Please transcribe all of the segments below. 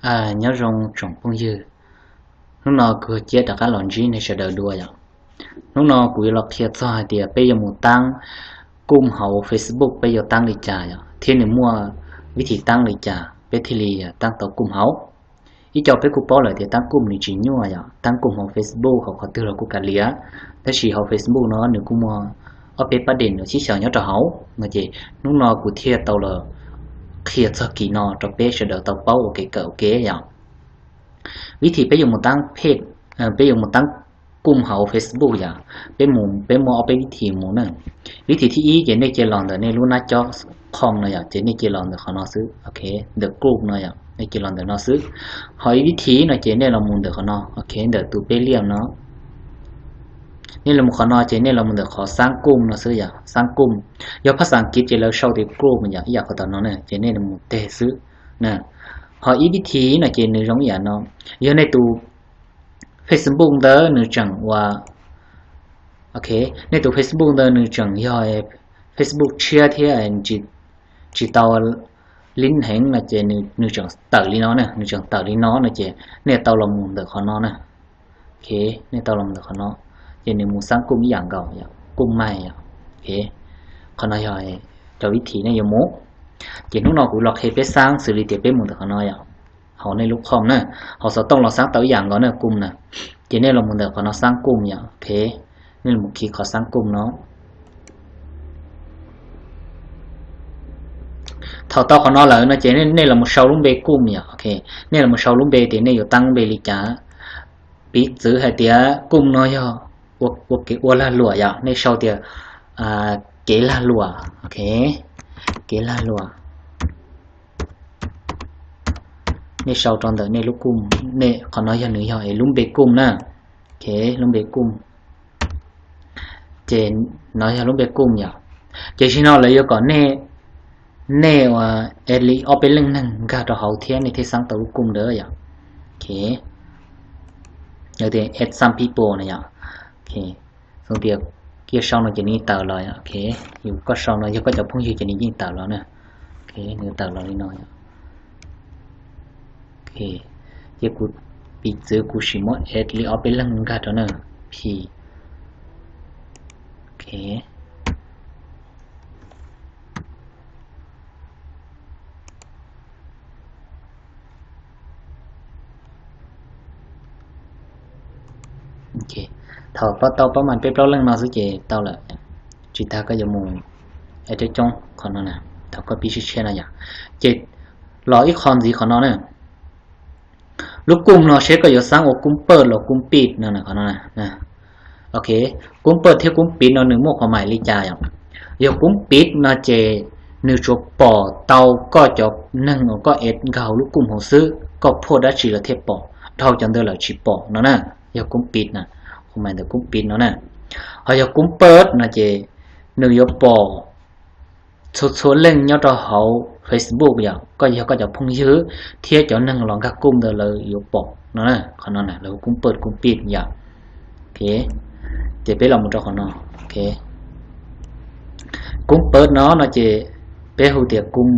Nyob zoo tsoom phooj ywg, hnub no kuv cia rov qab los ntsib nej sawv daws dua yom. Hnub no kuv yuav los qhia txog hais tias peb yuav mus taab kuj hauv Facebook peb yuav taab li cas yom, thiab nws muaj vib thib taab li cas peb thiaj li taab tau kuj hauv. Ib co peb kuj paub lawm tias taab kuj nws tsis nyuaj yom, taab kuj hauv Facebook hauv qhov twg los kuj kav liam, tab sis hauv Facebook no nws kuj muaj ob peb pab dev nws sib xyaw nyob rau hauv no ces hnub no kuv thiaj tau los qhia txog kis no rau peb sawv daws tau paub ua kev kawm ua kev yom. Vib thib peb yuav mus taab peb yuav mus taab kuj hauv Facebook yom, peb mus peb muaj ob peb vib thib mus na. Vib thib thib ib ces nej cia los ntawm nej lub nab cob qhov no yom, ces nej cia los ntawm qhov no xwb, ok, ntawm group no yom, nej cia los ntawm no xwb. Ho ib vib thib no ces nej los mus ntawm qhov no, ok, ntawm tus peb liaj no. Nej los mus qhov no ces nej los mus ntawm qhov xaab kuj no xwb yom, xaab kuj. Yog phaj xaj kiv ces lawv sau tias group yom, ib yam qhov tau no na, ces nej los mus teg xwb na. Ho ib vib thib no ces nws zoo ib yam no, yog nej tus Facebook ntawd nws tseem ua, ok, nej tus Facebook ntawd nws tseem yog Facebook tshiab thiab tsis tau lib heev no ces nws tseem tawm li no na, nws tseem tawm li no no ces nej tau los mus ntawm qhov no na. Ok, nej tau los ntawm qhov no, ces nws mus xaab kuj ib yam nkaus, kuj mais yom. Ok, qhov no yog cov vib thib nej yuav mus. Ces hnub no kuv los qhia peb xaab xws li tias peb mus ntawm qhov no yom, hauv nej lub qhov na, hauv xov tooj los xaab tau ib yam nkaus na, kuj na. Ces nej los mus ntawm qhov no xaab kuj yom, ok, nej los mus khi qhov xaab kuj no. Thaum tau qhov no lawm no ces nej los mus sau lub npe kuj yom, ok, nej los mus sau lub npe tias nej yuav taab lub npe li cas. Piv txwv hais tias kuj no yog ua kev ua lag luam yom, nej sau tias kev lag luam, ok, kev lag luam. Nej sau rau ntawm nej lub kuj, nej qhov no yog nws yog es lub npe kuj na, ok, lub npe kuj. Ces no yog lub npe kuj yom. Ces zaum no lawv yuav kom nej, nej ua add li ob peb leej neeg nkag rau hauv thiab nej thiaj xaab tau lub kuj ntawd yom. Ok, add some people no yom. Ok, xyov tias koj sau no ces nws yeej tawm los, ok, yog koj sau no yog koj cov phooj ywg ces nws yeej tawm los na. Ok, nws tawm los li no yom. Ok, ces kuv piv txwv kuv sim muab add li ob peb leeg nkag rau na, p, ok. Thaum pab tau pab mas peb plaub leej no xwb ces tau lawm, tsis tas koj yuav mus add coob coob qhov no na, thaum koj pib tshiab tshiab no yom. Ces los ib qho ntxiv qhov no na, lub kuj no seb koj yuav xaab ua kuj pawj los kuj pib no, qhov no. Ok, kuj pawj thiab kuj pib no nws muaj qhov mais li cas yom? Yog kuj pib no ces nws tsuas pom tau koj cov neeg uas koj add nkag hauv lub kuj hauv xwb, koj post dab tsi lawv thiaj pom, dhau cov ntawd lawm tsis pom no na. Yog kuj pib na, qhov mais ntawm kuj pib no na. Ho yog kuj pawj no ces nws yuav pom txhua txhua leej nyob rau hauv Facebook yom, koj yog koj cov phooj ywg thiab cov neeg los nkag kuj ntawd lawv yuav pom no. Qhov no lawv hu kuj pawj kuj pib yom. Ok, ces peb los mus rau qhov no. Ok, kuj pawj no no ces peb hu tias kuj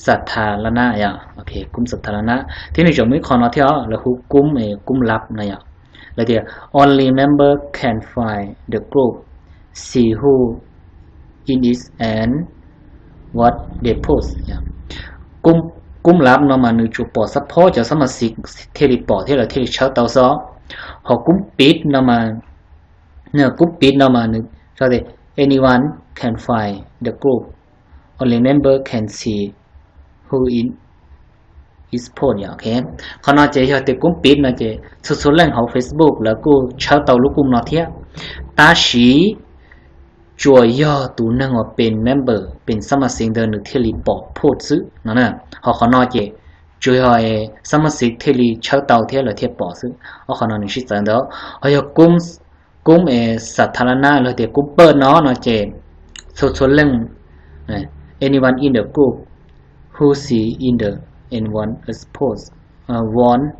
xav tha la na yom. Ok, kuj xav tha la na, thiab nws tseem muaj ib qho no thiab lawv hu kuj, kuj lab no yom. Lawv tias only member can find the group, see who in it and what they post. Kuj lab no mas nws tsuas pom xab phob cov xab mas xis thiaj li pom thiab lawv thiaj li tshawb tau xwb. Ho kuj pib no mas, kuj pib no mas nws tias anyone can find the group, only member can see who in it post yom. Ok, qhov no ces yog tias kuj pib no ces txhua txhua leej hauv Facebook lawv kuj tshawb tau lub kuj no thiab, tab sis tsuas yog tus neeg uas pes member pes xab mas xis ntawd nws thiaj li pom post xwb no na. Ho qhov no ces tsuas yog xab mas xis thiaj li tshawb tau thiab lawv thiaj pom xwb. Ob qhov no nws sib txawv ntawd. Ho yog kuj, kuj xav tha la na los tias kuj pawj no no ces txhua txhua leej, anyone in the group who see in the anyone post, one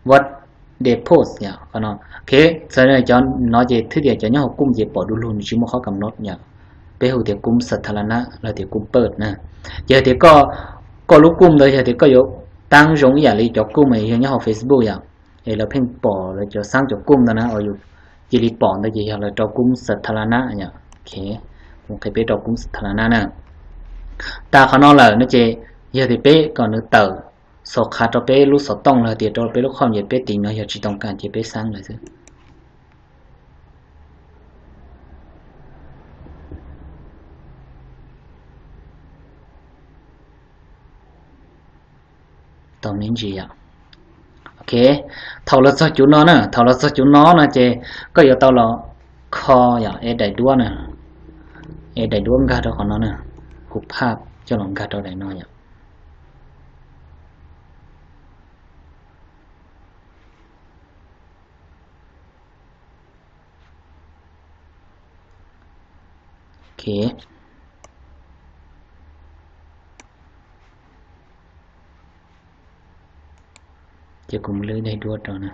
what they post yom. Qhov no, ok, txawm cov no ces thwb tias cov nyob hauv kuj ces pom du lug, nws tsis muaj qhov kam no yom. Peb hu tias kuj xav tha la na los tias kuj pawj na. Ces hais tias koj, koj lub kuj ntawd yog tias koj yuav taab zoo ib yam li cov kuj mas yog nyob hauv Facebook yom, es lawv pheej pom lawv cov xaab cov kuj ntawd na, uas yus cia li pom ntawd ces yog lawv rau kuj sa tha la na yom. Kuv qhia peb rau kuj sa tha la na na. Tas qhov no lawm no ces yog tias peb kom nws tawm xov qha rau peb lub xov tooj los tias rau peb lub khoom ces peb tiv no, yog tsis tau kam ces peb xaab lawm xwb. Tau me ntsis yom. Ok, thaum los txog cuv no na, thaum los txog cuv no no ces koj yuav tau los kho yom, es daim duab na, es daim duab nkag rau qhov no na, kuv phaj coj los nkag rau daim no yom. Ok, ces kuv mus lwb daim duab rau na.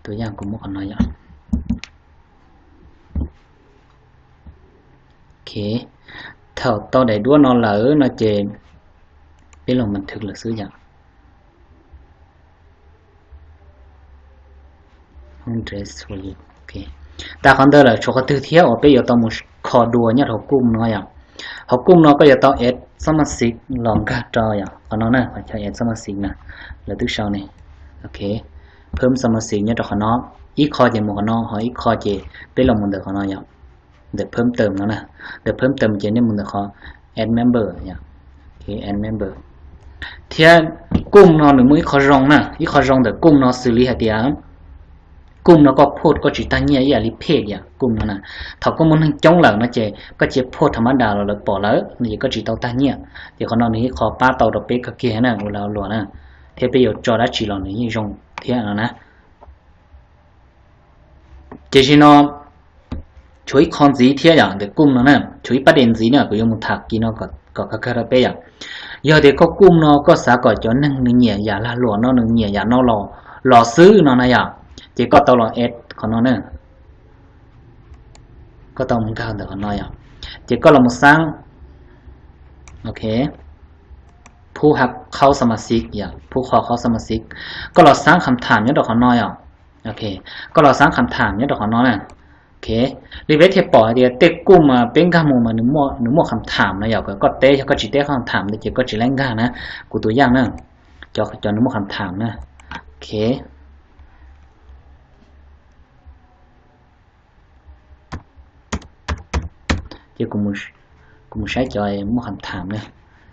Tus yaj kuv muab qhov no yom. Ok, thaum tau daim duab no lawm no ces peb los mas thwv lawm xwb yom. Tas qhov ntawd lawm tshuav qhov twg thiab uas peb yuav tau mus kho dua nyob hauv kuj no yom. Hauv kuj no koj yuav tau add xab mas xiv los nkag rau yom, qhov no na, qhov chaw add xab mas xiv na, lawv twb sau ne. Ok, phab xab mas xiv nyob rau qhov no, ib qho ces mus qhov no, ho ib qho ces peb los mus ntawm qhov no yom, ntawm phab tawm no na, ntawm phab tawm ces nej mus ntawm qhov add member yom. Add member. Thiab kuj no nws muaj ib qho zoo na, ib qho zoo ntawm kuj no xws li hais tias kuj no koj phoj koj tsis tag nyiaj ib yam li page yom, kuj no na. Thaum koj muaj neeg coob lawm no ces koj cia phoj tham ma das los lawv pom lawm no ces koj tsis tau tag nyiaj. Ces qhov no nws ib qho pab tau rau peb kawg kiag na, ua lag luam na, thiab peb yuav tso dab tsi los nws yeej zoo thiab no na. Tiam sis no tshuav ib qho ntxiv thiab yom, ntawm kuj no na, tshuav ib pab des ntxiv na, kuv yuav mus tham kis no kom kawg kawg rau peb yom. Yog tias koj kuj no koj xav kom cov neeg nws nyiam yam lag luam no, nws nyiam yam no los xwb no na yom, ces koj tau los add qhov no na. Koj tau mus nkag ntawm qhov no yom, ces koj los mus xaab, ok, phub qhov xab mas xiv yom, phub qhov qhov xab mas xiv, koj los xaab kham tham nyob rau qhov no yom. Ok, koj los xaab kham tham nyob rau qhov no na. Ok, li peb thiaj pom hais tias tej kuj mas peb nkag mus mas nws muaj kham tham no yom, kom koj teb, yog koj tsis teb kham tham ntawd ces koj tsis laib nkag na. Kuv tus yaj na, cov nws muaj kham tham na. Ok, ces kuv mus saib cov muaj kham tham na.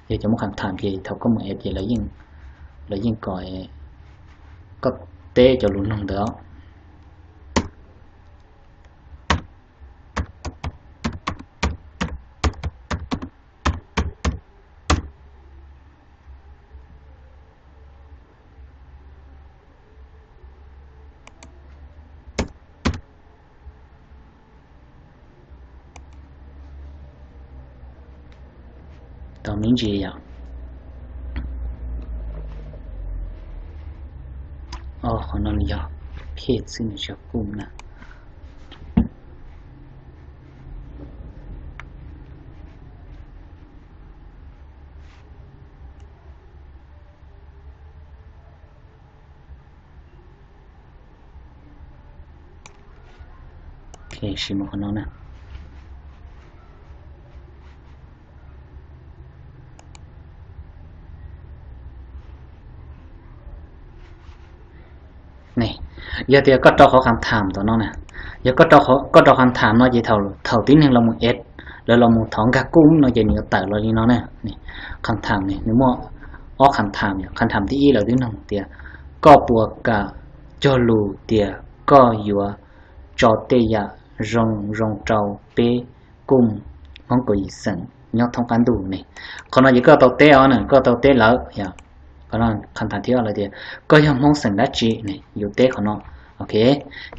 Yog cov muaj kham tham ces thaum koj mus add ces lawv yeej kom koj teb cov lus nug ntawd. Tau me ntsis yom. Qhov no nws yog page xwb, nws tsis yog kuj na. Sim mus qhov no na. Yog tias koj rau qhov kham tham tom no na, yog koj rau kham tham no ces thaum tib neeg los mus add, lawv los mus thov nkag kuj no ces nws yuav tawm los li no na. Kham tham nws muaj ob kham tham, kham tham thib ib lawv twb nug tias koj puas kam cog lus tias koj yuav tso tej yam zoo zoo rau peb kuj Hmoob kaum yim xeem nyob thoob qab ntuj ne. Qhov no ces koj tau teb os na, koj tau teb lawm yom. Qhov no kham tham thib ob lawv tias koj yog Hmoob xeem dab tsi ne, yus teb qhov no. Ok,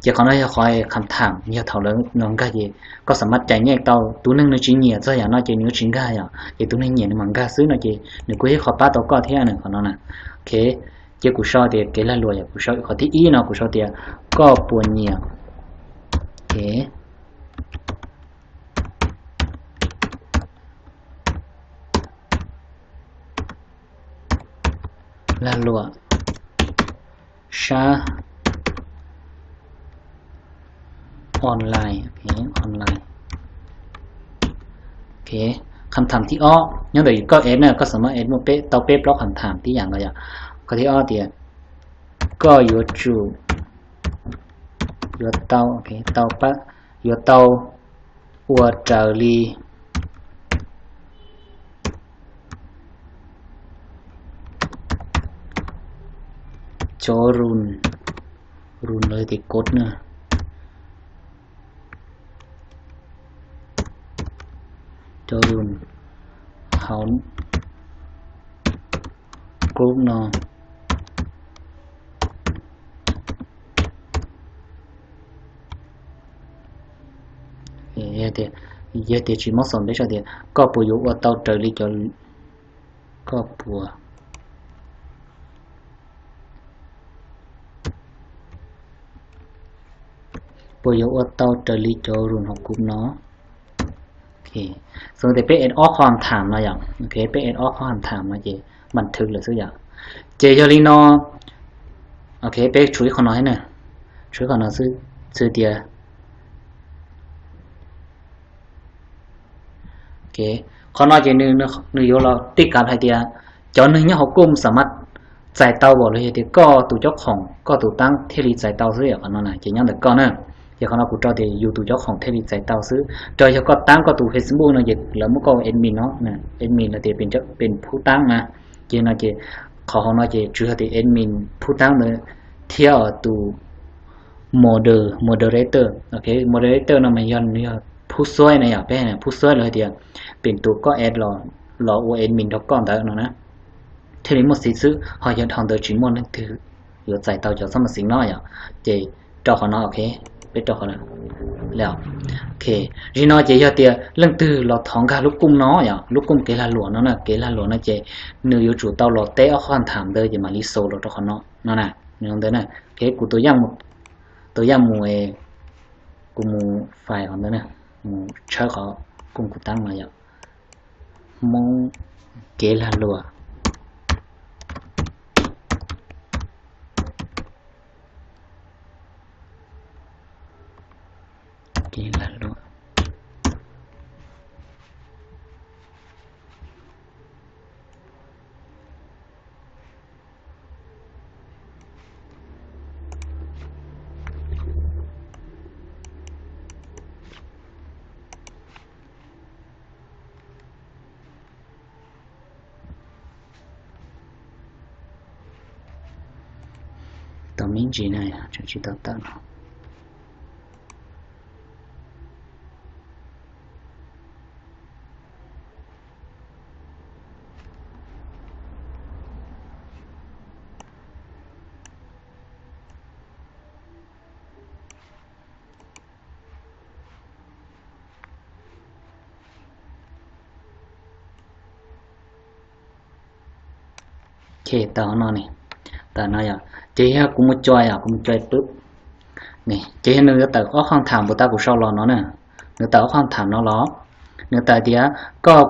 ces qhov no yog qhov kham tham, yog thaum lawv los nkag ces koj xam maj cais nyiaj tau. Tus neeg nws tsis nyiam txog yam no ces nws yuav tsis nkag yom, ces tus neeg nyiam nws mam nkag xwb no ces nws kuj yog qhov pab tau koj thiab na qhov no na. Ok, ces kuv sau tias kev lag luam yom, kuv sau qhov thib ib no kuv sau tias koj puas nyiam kev lag luam sab online, online. Qhov tham thib ob nyob ntawm koj es na, koj xam mab es muaj peb, tau peb plaub qhov tham tib yam no yom. Qhov thib ob tias koj yuav tsum, yuav tau, tau, yuav tau ua raws li cov rule, rule los tias code na, cov rule hauv group no. Yog tias tsis mob xaus peb sau tias koj puas yuav ua tau raws li cov, koj puas, puas yuav ua tau raws li cov rule hauv group no. Xws li tias peb add ob qhov tham no yom, peb add ob qhov tham no ces npaj thwv lawm xwb yom. Ces yog li no, peb tshuav ib qho no thiab na, tshuav ib qho no xwb, xws tias qhov no ces nws yuav los tij kav hais tias cov neeg nyob hauv group xam mab txais tau as los yog tias koj tus cob khoom koj tus tab thiaj li txais tau xwb yom. Qhov no na ces nyob ntawm koj na, ces qhov no kuv rau tias yus tus cob khoom thiaj li txais tau xwb. Rau yog koj tab koj tus Facebook no ces lawv muab koj ua admin no, admin no tias pem phub tab na, ces no ces qhov hauv no ces tsuas yog tias admin phub tab ntawd thiab tus moder, moderator, moderator no mas yog nws yog phub xuaib na yom, peb phub xuaib los tias pem tus koj add los ua admin rau koj ntawd no na, thiaj li muaj xiv xwb, ho yog dhau ntawd tsis muaj leej twg yuav txais tau cov xab mas xiv no yom. Ces rau qhov no, peb rau qhov no. Zim no ces yog tias leej twg los thov nkag lub group no yom, lub group kev lag luam no na, kev lag luam no ces nws yuav tsum tau los teb ob qhov tham ntawd ces mam li xaus los rau qhov no no na, ntawd na. Kuv tus yaj mus, kuv mus fais qhov ntawd na, mus tshawb qhov group kuv tab no yom, Hmoob kev lag luam. Kev lag luam. Tau me ntsis na, tseem tsis tau tawm no. Ces tau no ne, tau no yom, ces yog kuv mus coj yom, kuv mus coj pub, ces yog nws yuav tawm ob qhov tham npus tab kuv sau los no na, nws tawm ob qhov tham no los, nws tawm tias koj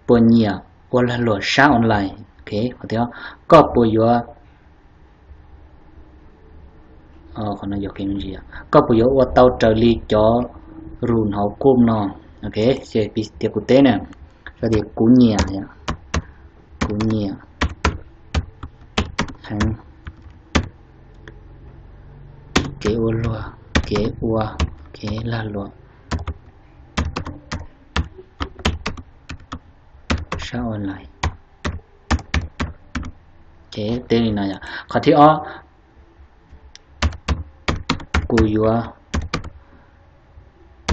puas nyiam ua lag luam sab online, koj puas yuav, koj puas yuav ua tau raws li cov rule hauv group no, tias kuv teb na, tias kuv nyiam, kuv nyiam heev kev ua luag, kev ua, kev lag luam sab online. Ces teb li no yom, qhov thib ob, kuv yuav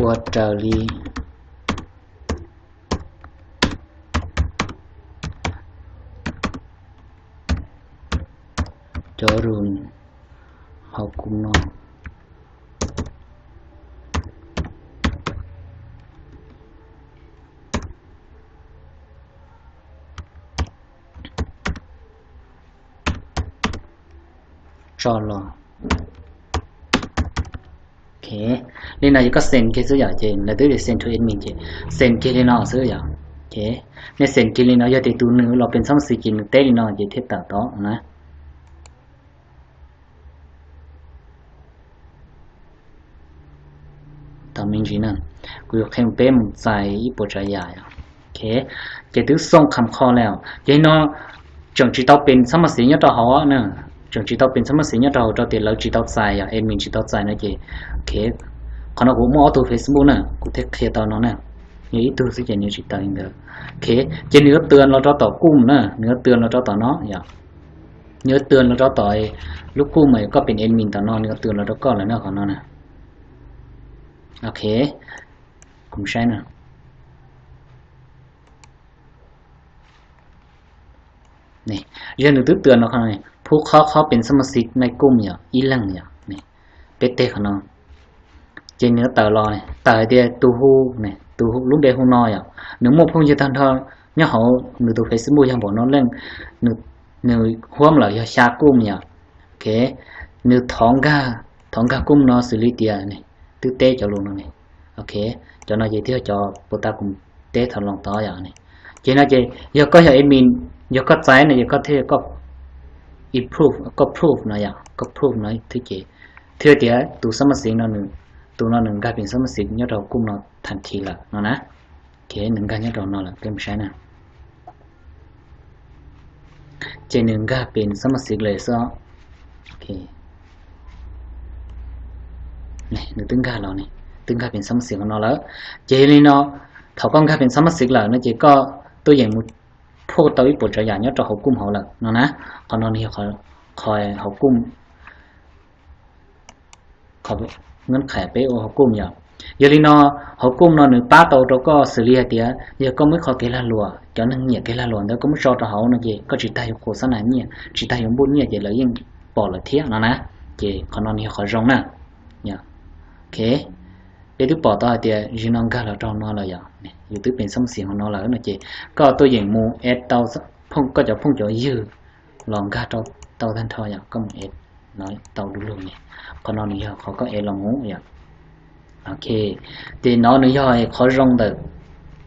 ua raws li cov rule hauv group no. Tso los. Li no ces koj send kiag xwb yom, ces lawv twb tias send to admin ces send kiag li no xwb yom. Nej send kiag li no, yog tias tus nws los pes txhob xis ces nws teb li no ces thiaj tawm tod na. me ntsis na, kuv yuav qhia peb mus txais ib puas tsav yam. Ces twb xoo kham kho lawm, ces no tseem tsis tau pes xab mas xiv nyob rau hauv na, tseem tsis tau pes xab mas xiv nyob rau hauv rau tias lawv tsis tau txais yom, admin tsis tau txais no ces, qhov no kuv muaj ob tug Facebook na, kuv thiaj qhia tau no na. Yog ib tug xwb ces nws tsis tau li ntawd. Ces nws yuav tws los rau tom kum na, nws yuav tws los rau tom no yom, nws yuav tws los rau tom lub kum mas koj pes admin tom no, nws yuav tws los rau koj lawm na, qhov no na. Ok, kuv saib na. Yog nws twb tws no, phub qhob qhob pes xab mas xiv nais kum yom, ib leeg yom, peb teg qhov no. Ces nws yuav tawm los, tawm hais tias tus hu, tus lub npe hu no yom, nws muaj phooj ywg tag nrho nyob hauv nws tus Facebook yog npaum no leej, nws huam lawm yog xya kum yom. Ok, nws thov nkag, thov nkag kum no xws li tias, twb teb cov lus no ne. Ok, cov no ces thiaj cov puas tas kuv teb thaum loos tod yom. Ces no ces yog koj yog admin, yog koj txais no ces koj thiaj, koj approve, koj approve no yom, koj approve no thiab ces thiaj tias tus xab mas xiv no, tus no nws nkag pes xab mas xiv nyob rau kum no than thi lawm no na. Ok, nws nkag nyob rau no lawm, peb mus saib na. Ces nws nkag pes xab mas xiv lawm xwb. Nws twb nkag los, twb nkag pes xab mas xiv qhov no lawm. Ces li no, thaum koj nkag pes xab mas xiv lawm no ces koj tuaj yeem mus phoj tau ib puas tsav yam nyob rau hauv kum hauv lawm no na. Qhov no nws yog qhov hauv kum, qhov nqaij peb ua hauv kum yom. Yog li no, hauv kum no nws pab tau rau koj xws li hais tias yog koj muaj ib qho kev lag luam, cov neeg nyiam kev lag luam ntawd koj muab tso rau hauv no ces koj tsis tas yuav qhuas xab nas nyiaj, tsis tas yuav npuj nyiaj ces lawv yeej pom lawm thiab no na. Ces qhov no nws yog qhov zoo na. Ok, peb twb pom tau hais tias zim no nkag los rau no lawm yom, yus twb pes xab mas xiv hauv no lawm no ces koj tuaj yeem mus add tau koj cov phooj cov ywg los nkag rau tau tag nrho yom, koj mus add no tau du lug ne. Qhov no nws yog qhov koj add los mus yom. Ok, ces no nws yog qhov zoo ntawm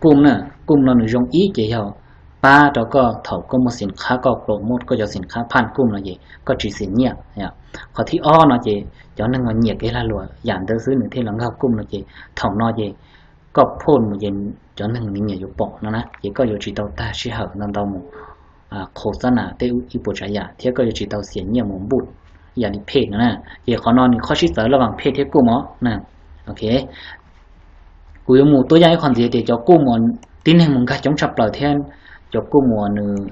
kum na. Kum no nws zoo ib ces yog pab rau koj thaum koj muaj xim khab, koj promote koj cov xim khab phaj kum no ces koj tsis xiam nyiaj. Qhov thib ob no ces cov neeg uas nyiam kev lag luam yam ntawd xwb nws thiaj los nkag kum no ces thaum no ces koj phoj mus ces cov neeg nws nyiam yuav pom no na, ces koj yuav tsis tau tag sij hawm ntau ntau mus qhuas xab nas tej ib puas tsav yam thiab koj yuav tsis tau xiam nyiaj mus npuj yam li phej no na. Ces qhov no nws qhov sib txawv laj vam phej thiab kum os na. Ok, kuv yuav mus tuaj yaj ib qho ntxiv tias cov kum uas tib neeg mus nkag coob tshaj plaws thiab cov kum uas nws,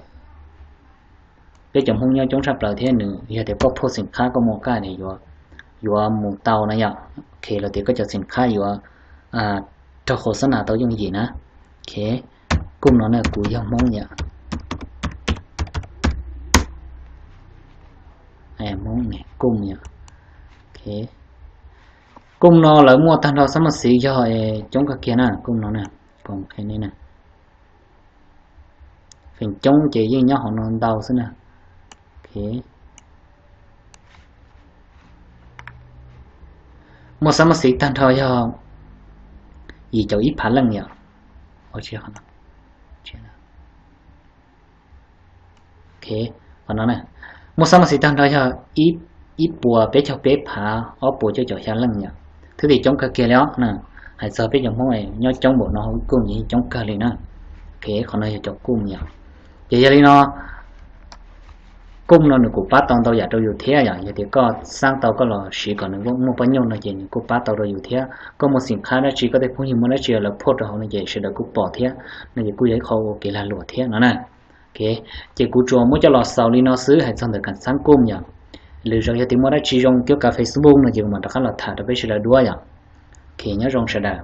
peb cov Hmoob nyob coob tshaj plaws thiab nws yog tias koj phoj xim khab koj mus kaj tias yuav mus tau na yom. Ok, los tias koj cov xim khab yuav raug qhuas xab nas tau yooj yim na. Ok, kum no na kuv yog Hmoob yom. Hmoob kum yom. Kum no lawv muaj tag nrho xab mas xiv yog coob kawg kiag na, kum no na, koom qhia nej na. Feem coob ces yeej nyob hauv no ntau xwb na. Muaj xab mas xiv tag nrho yog yim caum ib phav leej yom. Muaj xab mas xiv tag nrho yog ib puas peb caug peb phav ob puas cuaj caum xya leej yom. Thwb tim coob kawg kiag li os na. Hais txog peb cov Hmoob nyob coob npaum no hauv kum ces yeej coob kawg li na. Ok, qhov no yog cov kum yom. Ces yog li no, kum no nws kuj pab tau ntau yam rau yus thiab yom. Yog tias koj xaab tau koj los siv kom nws muaj pob nyuj no ces nws kuj pab tau rau yus thiab. Koj muaj xim khab dab tsi, koj tej phooj ywg muaj dab tsi lawv phoj rau hauv no ces sawv daws kuj pom thiab no ces kuj yog ib qho ua kev lag luam thiab no na. Ok, ces kuv tsuas muab coj los xaus li no xwb hais txog ntawm kam xaab kum yom. Lwm zaus yog tias muaj dab tsi zoo cuab kav Facebook no ces kuv mam rov qab los tham rau peb sawv daws duab yom. Ok, nyob zoo sawv daws.